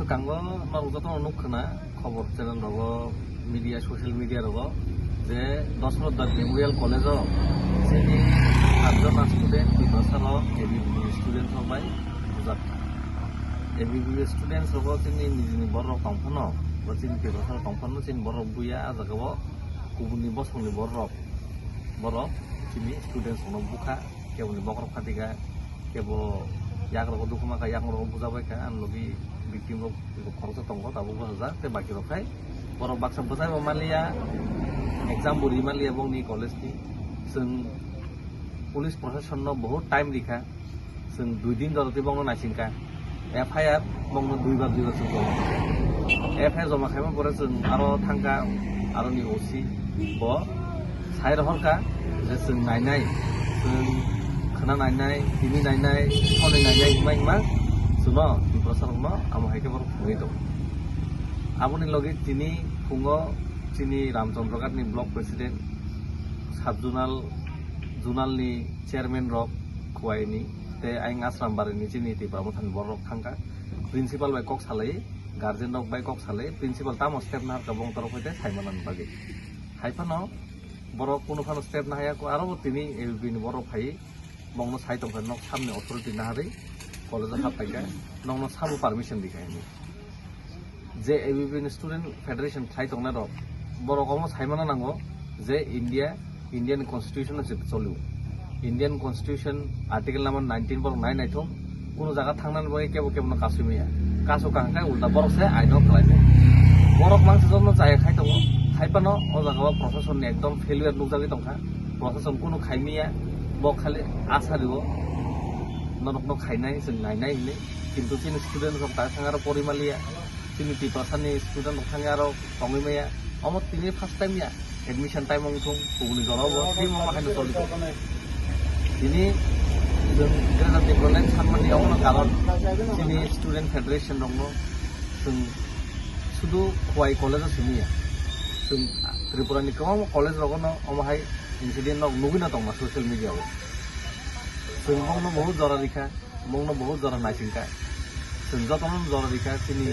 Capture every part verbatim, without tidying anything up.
Kango norok jotono nuk khna khobor channel rogo, media, social media rogo je Dasarath Memorial College o chini satjona student Tiprasa rok A B V P student rok bai bujak. A B V P students rogo chini nijini borok tongphano, bo chini Tiprasa rok tongphano chini borok buya a jaga o kubuni bosongni borok, borok chini students rokno bukha. Keboni bokhorok phatikha, kebo yakrok dukhumakha, yakrok bujabaikha, ang logi victim rok khoroksa tongo, tabuk bwsajak tei baki rok khai borok baksa bwsaibo manliya, exam bo ri manliya bongni college ni. Chwng police proshashan no bahut time rikha, chwng dui din jora tei bongno naisingkha. F I R bongno duibar duibar chwng joma khaikha. F I R joma khaima pore chwng aro thangkha aroni O C, bo sai rohorkha je chwng nainai, chwng khna nainai, tini nainai, hwnwi nainai hwnma hwnma chwngno Tiprasa rokno amo hai khe borok phunugwi tongo. Aboni logi tini phungo chini Ramchandraghat ni block president, sub zonal, zonal ni chairman rok Khowai ni tei ayang Asrambari ni chini Tipra Motha ni borok rok thangkha. Principal bai kok salai, guardian rok bai kok salai, principal tamo step naharkha bong torok hoite sai manani bagwi. Hai phano borok kunu phano step nahaya, aro bo tini A B P ni borok phai bongno sai tongkha, nok samni authority naharwi college o happaikha, nokno sabo permission rikha hwnwi. Je A B P ni student federation khlai tongnai rok, borok omo sai mana nango je India, Indian constitution no choli. Indian constitution article number nineteen borok nai naithok, kuno jaga thangnani bagwi kebo kebo no kasui maya. Kasu kaham khai ulta borok se aino khlai tongo. Borok mangsa jono chaya khai tongo, hai phano o jaga o proshashan ni ekdom failure nukjagwi tongkha. Proshashan kuno khai maya, bo khali asa rio norok no khainai, chwng nainai hinwi. Kintu chini student rok ta thang aro pori maliya, chini Tiprasa ni student rok thang aro tongwi maya. Omo tini first time ya, admission time wng thung, kubuni jora bo free ma haino choli tongo. Tini chwng Greater Tipraland sanmani omono karon chini student federation rokno chwng sudu Khowai college o simi ya. Chwng Tripura ni kwbangma college rogono omo hai incident rok nugwi no tongma social media o. Chwng bongno bahut jora rikha. Bongno bahut jora naisingkha. Chwng jotono jora rikha, chini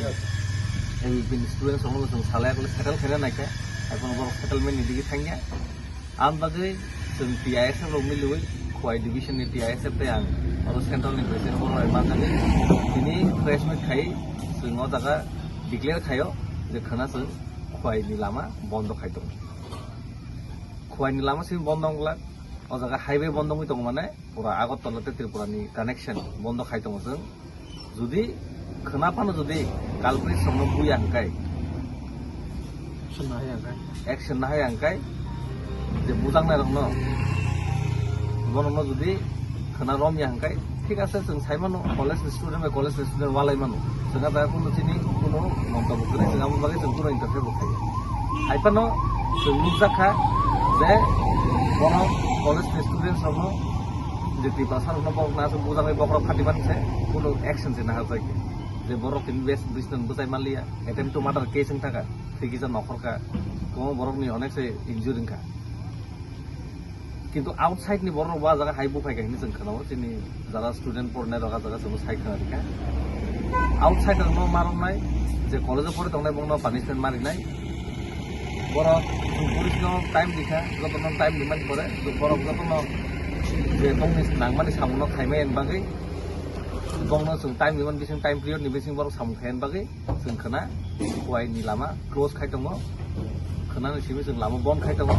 A B P ni students rokno chwng salai yakle settle khaina naikha. Ekhon borok settlement ni digi thangya. Ang bagwi chwng T I S F rok miliwi, Khowai division ni T I S F tei ang oro central ni president borok bai manjagwi tini press meet khai chwng o jaga declare khaio je khwna chwng Khowai ni lama bondo khai tongo. Khowai ni lama simi bondo wng glak, o jaga highway bondo wngwi tongo mane. Pura Agartala tei Tripura ni connection bondo khai tongo chwng. Jodi khwna phano jodi culprits rokno buya hwnkhe, action nahaya hwnkhe, action nahaya hwnkhe je bujaknai rokno, borokno jodi khwna romya hwnkhe, thik ase, chwng sai mano college ni student bai college ni student walai mano. Chwng a jaga kunu chini kunu montobbo kwrwi, chwng aboni bagwi chwng kunu interfere bo khaiya. Hai phano chwng nukjak kha je borok college ni students rokno je Tiprasa rokno borok na aswk bujagwi bokhorok phati mani se kunu action se nahajak ya. Je borok tini bes bisnan bwchai manliya, attempt to murder case wng thaka, thwi kisa nokhorkha, kwbangma borokni onek se injury wngkha. Kintu outside ni borok rok bo ah jaga hai buphai kha hinwi chwng khwnao, chini jara student porinai rok ah jaga chwngno sai khwna rikha. Outside rok no ma romnai, je college o pori tongnai bongno punishment ma rinai. Borok chwng police no time rikha, jotono time rimani pore borok jotono je bongni nangmani samungno khaimani bagwi, bongno chwng time rimani bising, time period ni bising borok samung khaina bagwi. Chwng khwna Khowai ni lama close khai tongo, khwnani simi chwng lama bon khai tongo.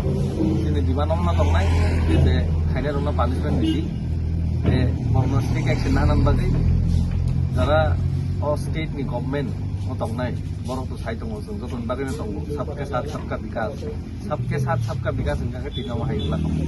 Chini demand no tongnai je khainai rokno punishment ridi, je borokno strict action nana bagwi. Jara o state ni government o tongnai borok to sai tongo, chwng jotoni bagwi no tongo, sabke sath sabka vikas, sabke sath sabka vikas wngkha khe tini omo hai wngla tongo.